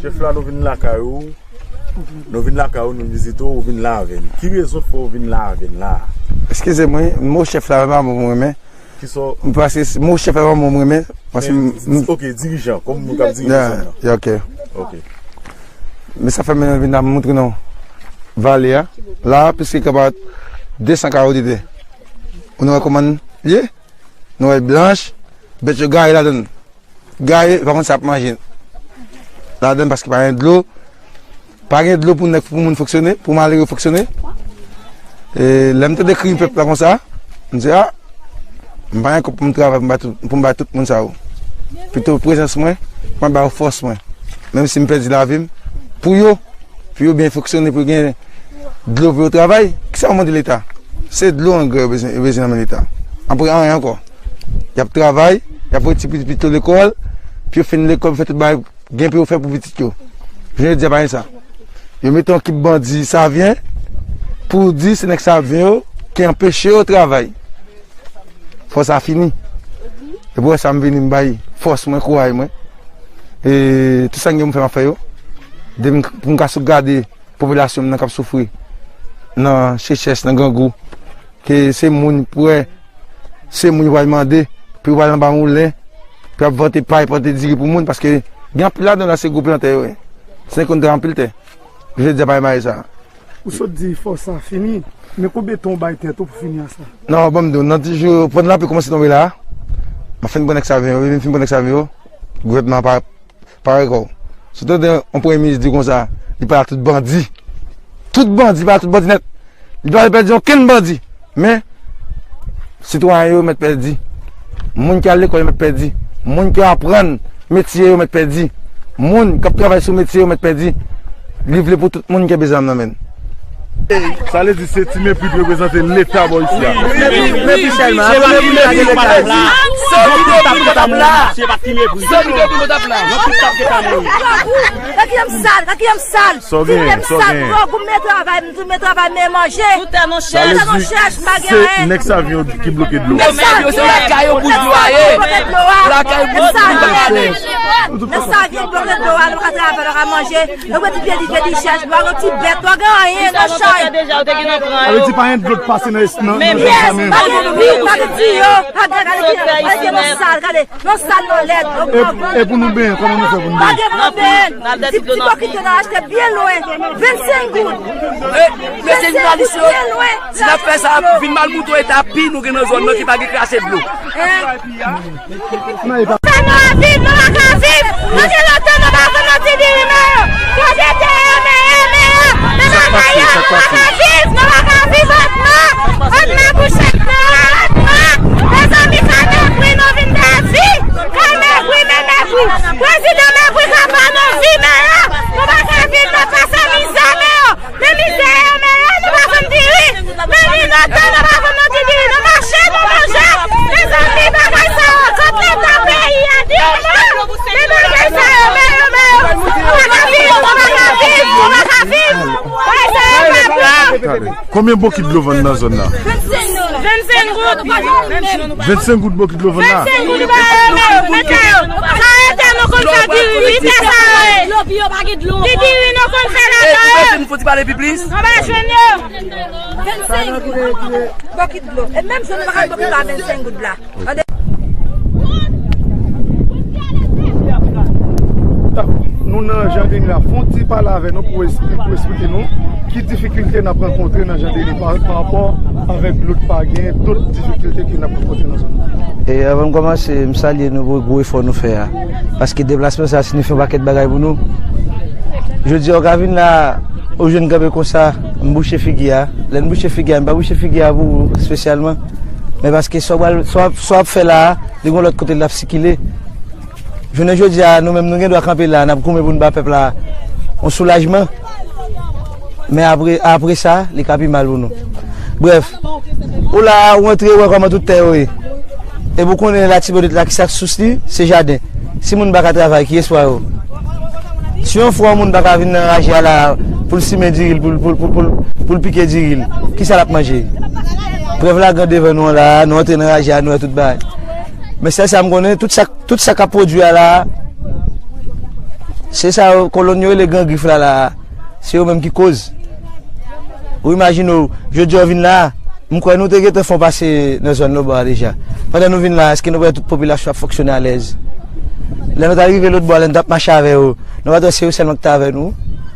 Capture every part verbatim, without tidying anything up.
Chèf la, nou vin lakay ou. Nou vin lakay ou, nou vizite w, ou vin la avè n. Ki rezon fè w vin la avè n la? Eskize mwen, mo chèf la, pa mo mwen renmen. Kisa w M, paske mo chèf la, pa mo mwen renmen. Paske m, m, ok, dirijan, kòm moun k ap dirije zòn nan. Ya, ok. Ok. Men sa fè m vin la montre nou vale a. La, plis ki kapab de san kawo de tè. Nou wè kòman l ye? Nou wè blanch, bèt yo gaye ladan l. Gaye, pa konn sa ap manje ladan l paske pa gen dlo. Pa gen dlo pou nèg, pou moun fonksyone, pou malere fonksyone. E lè m tande kri pèp la konsa, m di, a, m pa gen kòb pou m travay, pou m bay tout, pou m bay tout moun sa yo. Pito prezans mwen, mwen ba yo fòs mwen. Menm si m pèdi lavi m, pou yo, pou yo byen fonksyone, pou yo gen dlo pou yo travay, kisa yo mande Leta? Se dlo, angrè yo bezwen, yo bezwen nan men Leta. Apre, anyen ankò. Y ap travay, y ap voye ti pitit yo lekòl, pou yo fin lekòl, pou fè tout bagay gen pou yo fè pou pitit yo. Jodi a pa gen sa. Yo mete yon ekip bandi Savyen pou di se nèg Savyen yo ki anpeche yo travay. Fò sa fini. E pou wè sa m vini m bay fòs mwen, kouraj mwen. E tout sa m gen pou m fè m ap fè yo. Depi m, pou m ka sou gade popilasyon m nan k ap soufri nan sechrès, nan grangou. Ke se moun pou wè, se moun yo pral mande, pou yo pral anba moulen, pou y ap vante pay, vante diri pou moun, paske gen anpil ladan la se gwo plantè yo ye. Se nèg konn travay anpil tè. Jodi a pa gen bagay sa. Ou sot di fò sa fini, men konbyen tan w bay tèt ou pou fini ak sa? Non, ban m di w, nan ti jou, pandan lapli kòmanse tonbe la, m ap fin pran nèg Savyen yo, wi, m fin pran nèg Savyen yo, gouvènman an pa pare kò w. Si w tande yon premye minis di konsa, li pale ak tout bandi. Tout bandi, li pale ak tout bandi nèt. Li pa pèdi okenn bandi. Men, sitwayen yo mèt pèdi. Moun ki al lekòl yo mèt pèdi. Moun ki aprann metye yo mèt pèdi. Moun k ap travay sou metye yo mèt pèdi. Li vle pou tout moun kenbe zam nan men l. Sa vle di se ti mepri k reprezante Leta bò isi a. Mepri, mepri sèlman. Apre mepri, pa gen Leta. Sa w di depi nou t ap la. Sa w di depi nou t ap la. Gad ki janm sal, gad ki janm sal. Sa w genyen, sa w genyen. Gwo gout men travay, men travay, men manje. Tout tè nou chèch. Tout tè nou chèch, pa gen anyen. Se nèg Savyen yo ki bloke dlo a. Nèg Savyen yo, se lakay yo bouch dlo a ye. Lakay yo bouch dlo a ye. Nèg Savyen bloke dlo a, nou pa ka travay, nou pa ka manje. Yo mete pye di, pye di chèch, nou pa gen ti bèt, nou pa gen anyen, nou chay. Sa vle di pa gen dlo k pase nan, nan, nan zòn sa menm. Pa gen dlo, pa gen tiyo, pa gen, gade ki, gade ki nou sal, gade, nou sal, nou lèd, nou pòv. E pou nou benyen, kòman nou fè pou nou benyen? Pa gen pou nou benyen. Ti, ti bokit yo n al achte byen lwen, vennsenk goud. Vennsenk goud byen lwen. Si n ap fè sa, vin mal mouton eta pi nou gen nan zòn nan ki pa gen krache dlo. Fè nou a viv, nou pa ka viv. Mande lontan nou pa vann nou ti diri men yo. Kote te yo, men yo, men yo. Men bagay yo, nou pa ka viv, nou pa ka viv otman. Otman pou chèf nou a, otman. Mezanmi, kalme bri nou vin bèl vi. Kalme bri, men mèpri. Prezidan mèpri ka pa nou vi, men yo. Nou pa ka viv, nou pase mizè, men yo. Men mizè yo, men yo, nou pa vann diri. Men li lontan, nou pa vann nou ti diri. Nou mache, nou manje. Mezanmi, bagay sa yo, kont leta peyi a, di yo non. Men bagay sa yo, men yo, men yo. Nou pa ka viv, nou pa ka viv, nou pa ka viv. Bagay sa yo pa bon. Konbyen bokit dlo vann nan zòn nan? Vennsenk goud. Vennsenk goud bokit dlo vann la? Vennsenk goud, men yo, men yo. Sa yo te nou konn fè diri, wi, fè sa yo ye. Ti diri nou konn fè ladan yo. Fò ti pale pi plis. Nou pa jwenn yo. Vennsenk goud. Bokit dlo. E menm jan nou pa ka bokit dlo a vennsenk goud la. Nou nan Jan Deni la, fè yon ti pale avè nou pou espli-, pou esplike nou ki difikilte n ap rankontre nan Jan Deni pa, pa rapò avèk dlo k pa gen, dòt difikilte ke n ap rankontre nan zòn nan. E avan m kòmanse, m salye nou pou gwo efò nou fè a. Paske deplasman sa a siyifi yon pakèt bagay pou nou. Jodi a, ou ka vin la, ou jwenn kanpe konsa, m bouche figi a. Lè n bouche figi a, m pa bouche figi a pou ou espesyalman. Men paske sa w pral, sa w ap, sa w ap fè la a, li gen lòt kote l ap sikile. Jounen jodi a, nou menm nou gen dwa kanpe la, n ap goumen pou n ba pèp la yon soulajman. Men apre, apre sa, li ka pi mal pou nou. Brèf, ou la, ou antre, ou wè kòman tout tè yo ye. Epi ou konnen Latibonit la, ki sa k sous li, se jaden. Si moun pa ka travay, ki espwa yo? Si yon fwa yon moun pa ka vin nan raje a la, pou l simen diri l, pou l, pou l, pou l, pou l, pou l pike diri l, kisa l ap manje? Prèv la gen devan nou an la, nou antre nan raje a, nou wè tout bagay. Men sèl sa m konnen, tout sa, tout sa k ap pwodui a la, Se sa yo, kolonn yo rele Gran Grif la, la a, se yo menm ki koz. Ou imajine w, jodi a w vin la a, m kwè nou te gentan fè yon pase nan zòn Lobò a deja. Pandan nou vin la a, èske nou wè tout popilasyon ap fonksyone alèz? Lè nou t al rive lòtbò a, lè nou t ap mache avè yo, nou pa t wè se yo sèlman ki t avè nou.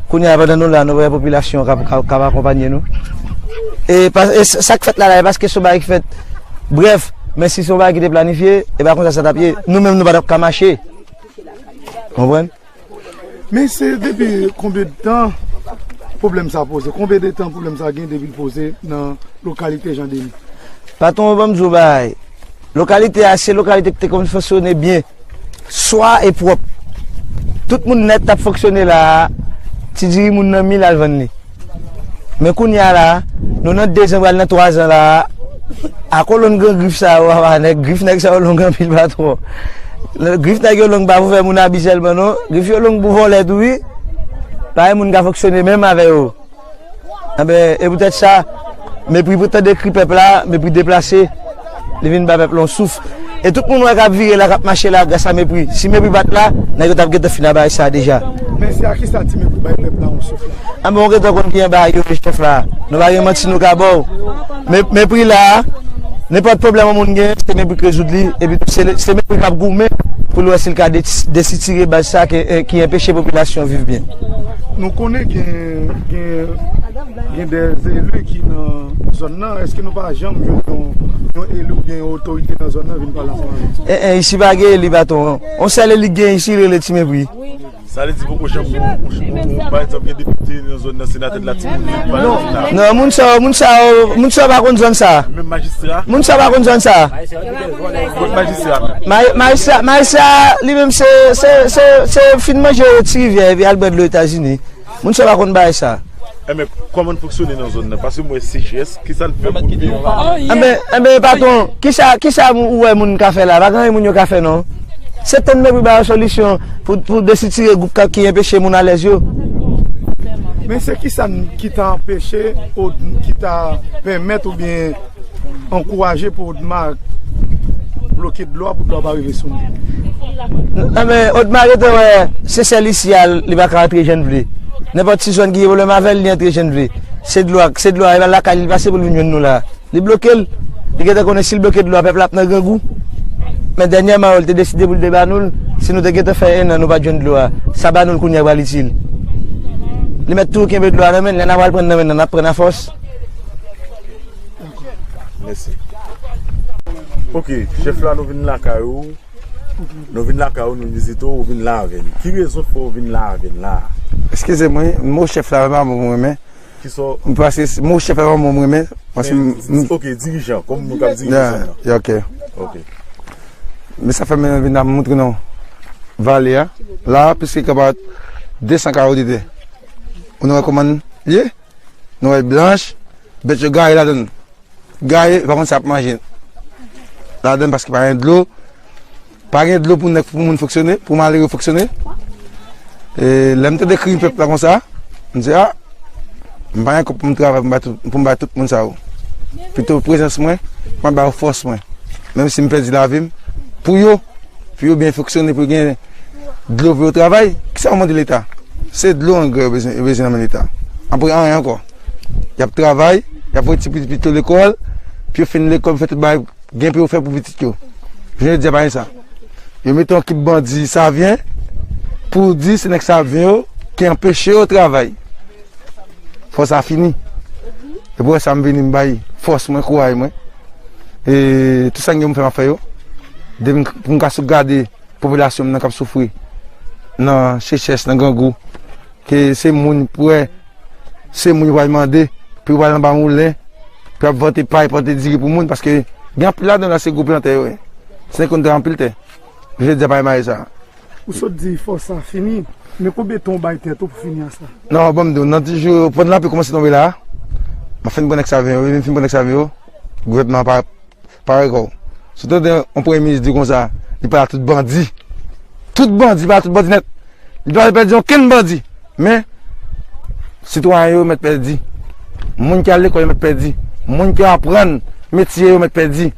Kounye a, pandan nou la, nou wè popilasyon k ap, k ap, k ap akonpanye nou. E pa, e sa k fèt la, la, e paske se yon bagay ki fèt, brèf, men si se yon bagay ki te planifye, e pa konsa sa t ap ye. Nou menm, nou pa t ap ka mache. Konprann? Men se depi konbyen de tan pwoblèm sa poze? Konbyen de tan pwoblèm sa gen depi l poze nan lokalite Jan Deni? Patwon, ban m di w bagay. Lokalite a, se lokalite ki te konn fonksyone byen. Swa e pwòp. Tout moun nèt t ap fonksyone la a, ti diri moun nan mil al vann li. Men kounye a la, nou nan dezan pral nan twazan la, a kolonn Gran Grif sa yo, papa nèg, grif nèg sa yo long anpil, patwon. Grif nèg yo long pa pou fè moun abi sèlman, non. Grif yo long pou vòlè tou, wi. Pa gen moun ka fonksyone menm avè yo. Enben, e poutèt sa, mepri pou tande kri pèp la, mepri deplase. Li vin ba pèp la yon souf. E tout moun wè k ap vire la, k ap mache la, gras a mepri. Si mepri pa t la, nèg yo t ap gentan fin a bagay sa a deja. Men se a kisa ti mepri bay pèp la yon souf la? Anben, ou gentan konn ki anba yo, chèf la. Nou pa gen manti nou ka ba w. Men, mepri la, nenpòt pwoblèm yon moun gen, se mepri k rezoud li. Epi tou, se, se mepri k ap goumen pou l wè si l ka de-, desitire baz sa ki, ki anpeche popilasyon viv byen. Nou konnen gen, gen, gen de eli ki nan zòn nan. Èske nou pa janm jwenn yon, yon eli oubyen yon otorite nan zòn nan vin pale ansanm avè nou? Eh, eh, isi pa gen eli, patwon. Yon sèl eli k gen isi, rele Ti Mepri. Sa vle di poko janm, ou, ou, ou, ou, pa egzanp, gen depite nan zòn nan, senatè de la timoun, li pa nan zòn nan. Non, moun sa yo, moun sa yo, moun sa yo pa konn zòn sa. Menm majistra? Moun sa yo pa konn zòn sa. Kot majistra menm? Ma-, majistra, majistra, li menm se, se, se, se fin manje Ti Rivyè epi al bwè dlo Etazini. Moun sa yo pa konn bagay sa. Enben, kòman n fonksyone nan zòn nan? Paske m wè sechrès, kisa n fè pou nou? Enben, enben, patwon, kisa, kisa ou wè moun ka fè la? Pa gen anyen moun yo ka fè, non. Se tann mepri ba yo solisyon pou, pou desitire gwoup k ap, ki anpeche moun alèz yo. Men se kisa n, ki ta anpeche, ou ki ta pèmèt oubyen ankouraje pou Odma bloke dlo a, pou dlo a pa rive sou nou? Enben, Odma gentan wè se sèl isi a li pa ka antre jan l vle. Nenpòt ti zòn ki gen pwoblèm avè l, li antre jan l vle. Se dlo a, se dlo a, e pa lakay li pase pou l vin jwenn nou la. Li bloke l. Li gentan konnen si l bloke dlo a, pèp la ap nan grangou. Men dènyèman, yo, li te deside pou l te ba nou l. Si nou te gentan fè en an, nou pa t jwenn dlo a. Sa ba nou l kounye a pral itil. Li mèt tou kenbe dlo a nan men l, lè n a pral pran nan men l, n ap pran nan fòs. Mèsi. Ok, chèf la, nou vin lakay ou. Nou vin lakay ou, nou vizite w, ou vin la avè n. Ki rezon fè w vin la avè n la? Eskize mwen, mo chèf la pa mo mwen renmen. Kisa w... Paske mo chèf la pa mo mwen renmen. Paske... Men, m, ok, dirijan, kòm moun k ap dirije zòn nan. Ya, ok. Ok. Men sa fè mwen vin la montre nou vale a. La, plis ke kapab de san kawo de tè. Ou nou wè kòman l ye? Nou wè blanch, bèt yo gaye ladan l. Gaye, pa konn sa ap manje ladan l paske pa gen dlo. Pa gen dlo pou nèg, pou moun fonksyone, pou malere fonksyone. E lè m tande kri pèp la konsa, m di, a, m pa gen kòb pou m travay pou m bay tout, pou m bay tout moun sa yo. Pito prezans mwen, mwen ba yo fòs mwen. Menm si m pèdi lavi m, pou yo, pou yo byen fonksyone, pou yo gen dlo pou yo travay, kisa yo mande Leta? Se dlo, angrè yo bezwen, yo bezwen nan men Leta. Apre anyen ankò. Y ap travay, y ap voye ti pitit yo lekòl, pou yo fin lekòl, pou fè tout bagay gen pou yo fè pou pitit yo. Jounen jodi a pa gen sa. Yo mete yon ekip bandi Savyen pou di se nèg Savyen yo ki anpeche yo travay. Fò sa fini. E pou wè sa m vini m bay fòs mwen, kouraj mwen. E tout sa m gen pou m fè m ap fè yo. Depi m, pou m ka sou gade popilasyon m nan k ap soufri nan sechrès, nan grangou. Ke se moun pou wè, se moun yo pral mande, pou yo pral anba moulen, pou y ap vante pay, vante diri pou moun, paske gen anpil ladan la se gwo plantè yo ye. Se nèg konn trè anpil tè. Jodi a pa gen bagay sa. Ou sot di fòs sa fini, men konbyen tan w bay tèt ou pou fini ak sa? Non, ban m di w, nan ti jou, pandan lapli kòmanse tonbe la, m ap fin pran nèg Savyen yo, wi, m fin pran nèg Savyen yo, gouvènman an pa pare kò w. Si w tande yon premye minis di konsa, li pale a tout bandi. Tout bandi, li pale a tout bandi nèt. Li pa pèdi okenn bandi. Men, sitwayen yo mèt pèdi. Moun ki al lekòl yo mèt pèdi. Moun ki aprann metye yo mèt pèdi.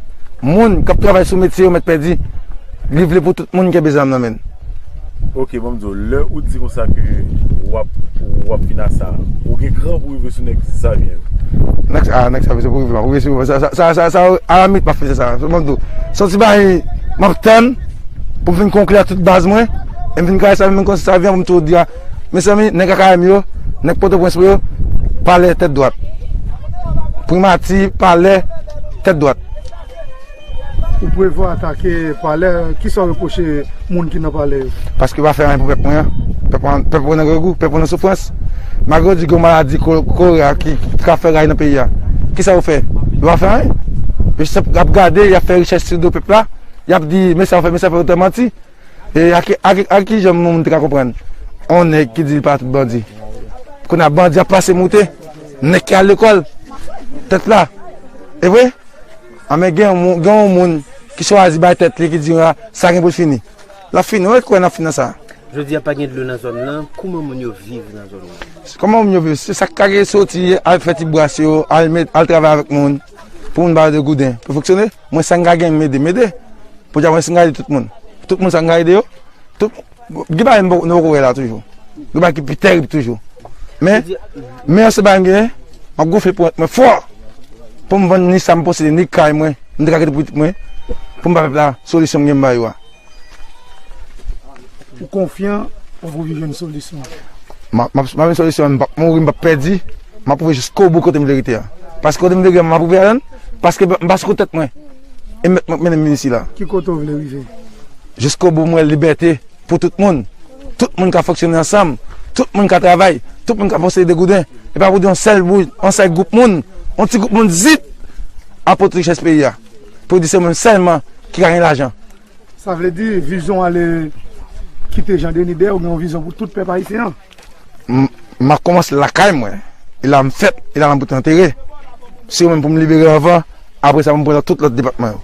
Moun k ap travay sou metye yo mèt pèdi. Li vle pou tout moun kenbe zam nan men l. Ok, ban m di w, lè ou di konsa ke w ap, w ap fin a sa, ou gen kran pou rive sou nèg Savyen yo? Nèg sa, nèg sa, se pou rive, pou rive sou, sa, sa, sa, sa, sa, alamit m ap fè sa. Ban m di w, se yon ti bagay m ap tann pou m vin konkli ak tout baz mwen, e m vin kare sa, m vin konn Savyen pou m tou di a, mezanmi, nèg Akayè m yo, nèg Pòtoprens yo, palè tèt dwat. Primati, palè tèt dwat. Ou prevwa atake palè, kisa w repwoche moun ki nan palè yo? Paske yo pa fè anyen pou pèp mwen an. Pèp mwen, pèp mwen nan grangou, pèp mwen nan soufrans. Malgre yo di gen yon maladi ko-, kolera ki, ki ka fè ray nan peyi a. Kisa yo fè? Yo pa fè anyen. Yo jis ap gade, y ap fè richès sou do pèp la. Y ap di, men sa yo fè, men sa yo fè, yo te manti. E a ki, a ki, a ki jan moun te ka konprann? On nèg ki di li pa tout bandi. Kounye a bandi ap pase moute. Nèg ki al lekòl. Tèt la. E vre? A men gen yon moun, gen yon moun ki chwazi bay tèt li, ki di, "A, sa gen pou l fini." L ap fini, ou kwè n ap fini nan sa? Jodi a pa gen dlo nan zòn nan, kòman moun yo viv nan zòn nan? Kòman moun yo viv? Se sa k ka gen soti, al fè ti bras yo, al met, al travay avèk moun, pou moun ba yo de gouden. Pou fonksyone, mwen sa m ka gen, m ede, m ede. Pou di a mwen si m ka ede tout moun. Tout moun sa m ka ede yo. Tout, gen bagay nou poko wè la toujou. Gen bagay ki pi tèrib toujou. Men, men se bagay m genyen, m ap gonfle ponyèt mwen fò. Pou m vann ni sa m posede, ni kay mwen, m te ka kite pou pitit mwen. Pou m ba pèp la solisyon m gen m ba yo a. Ou konfyan, w ap rive jwenn solisyon? M ap, m ap, m ap jwenn solisyon, m p ap mouri, m p ap pèdi. M ap pwouve jiskobou kote m vle rete a. Paske kote m vle rete a, m ap rive ladan l. Paske m pa sou kont tèt mwen. E mèt mwen k mennen m vin isi la. Ki kote w vle rive? Jiskobou, m wè libète pou tout moun. Tout moun ka fonksyone ansanm. Tout moun ka travay. Tout moun ka posede gouden. E pa pou di yon sèl moun, yon sèl gwoup moun, yon ti gwoup moun zip ap pote richès peyi a. Pou di se moun sèlman ki ka gen lajan. Sa vle di, vizyon w ale kite Jean Denis dèyè, ou gen yon vizyon pou tout pèp ayisyen an? M, m ap kòmanse lakay mwen. E la m fèt, e la m pou t antere. Se yo menm pou m libere anvan, apre sa pou m pran nan tout lòt depatman yo.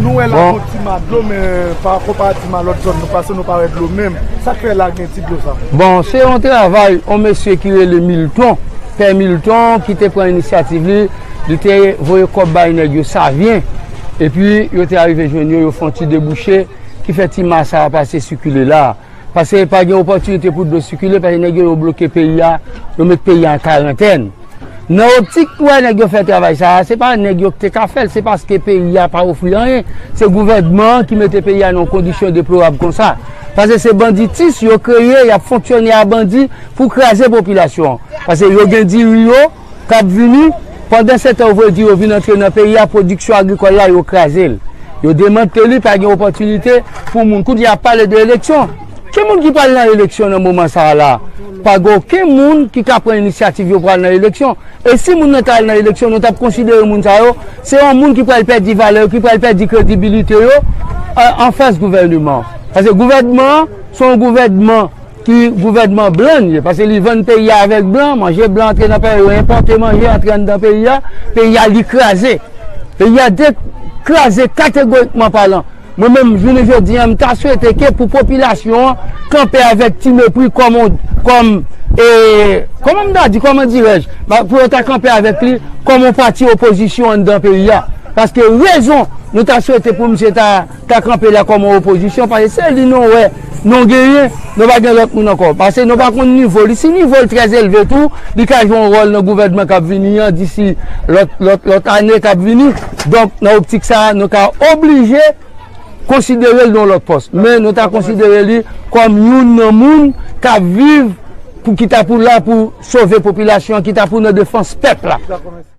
Nou wè la gon ti ma dlo, men pa konparativman a lòt zòn nou pase, nou pa wè dlo menm. Sa k fè la gen ti dlo sa? Bon, se yon travay yon mesye ki rele Milton, Pè Milton, ki te pran inisyativ li, li te voye kòb bay nèg yo Savyen, epi yo te arive jwenn yo, yo fè yon ti debouche, ki fè ti ma sa a pase sikile la. Paske pa gen opòtinite pou dlo sikile, paske nèg yo, yo bloke peyi a, yo met peyi a an karantèn. Nan optik pou wè nèg yo fè travay sa a, se pa nèg yo ki te ka fè l, se paske peyi a pa ofri anyen. Se gouvènman an ki mete peyi a nan yon kondisyon deplorab konsa. Paske se banditis yo kreye, y ap fonksyone a bandi pou kraze popilasyon an. Paske yo gen diri yo k ap vini, pandan se tan yo voye diri yo vin antre nan peyi a, pwodiksyon agrikòl la, yo kraze l. Yo demante li, pa gen opòtinite pou moun. Kounye a ap pale de eleksyon. Ki moun ki pral nan eleksyon nan moman sa a la? Pa gen okenn moun ki ka pran inisyativ yo pral nan eleksyon. E si moun nan ta al nan eleksyon, nou t ap konsidere moun sa yo, se yon moun ki pral pèdi valè yo, ki pral pèdi kredibilite yo, a, anfas gouvènman an. Paske gouvènman an, se yon gouvènman ki gouvènman blan l ye, paske li vann peyi a avèk blan, manje blan antre nan peyi a, yo enpòte manje antre anndan peyi a, peyi a li kraze. Peyi a de-, kraze kategorikman palan. Mwen menm, jounen jodi a, m ta swete ke pou popilasyon an kanpe avèk ti mepri kòm on, kòm, e, kòman m ta di, kòman dirèj, pou yo ta kanpe avèk li kòm on pati opozisyon anndan peyi a. Paske rezon nou ta swete pou misye ta, ta kanpe la kòm on opozisyon, paske se li nou wè, nou genyen, nou pa gen lòt moun ankò. Paske nou pa konn nivo li. Si nivo l trè elve tou, li ka jwe yon wòl nan gouvènman k ap vini an, disi lòt, lòt, lòt ane k ap vini. Donk, nan optik sa a, nou ka oblije konsidere l nan yon lòt pòs. Men nou ta konsidere li kòm youn nan moun k ap viv pou, ki ta pou la pou sove popilasyon an, ki ta pou nan defans pèp la.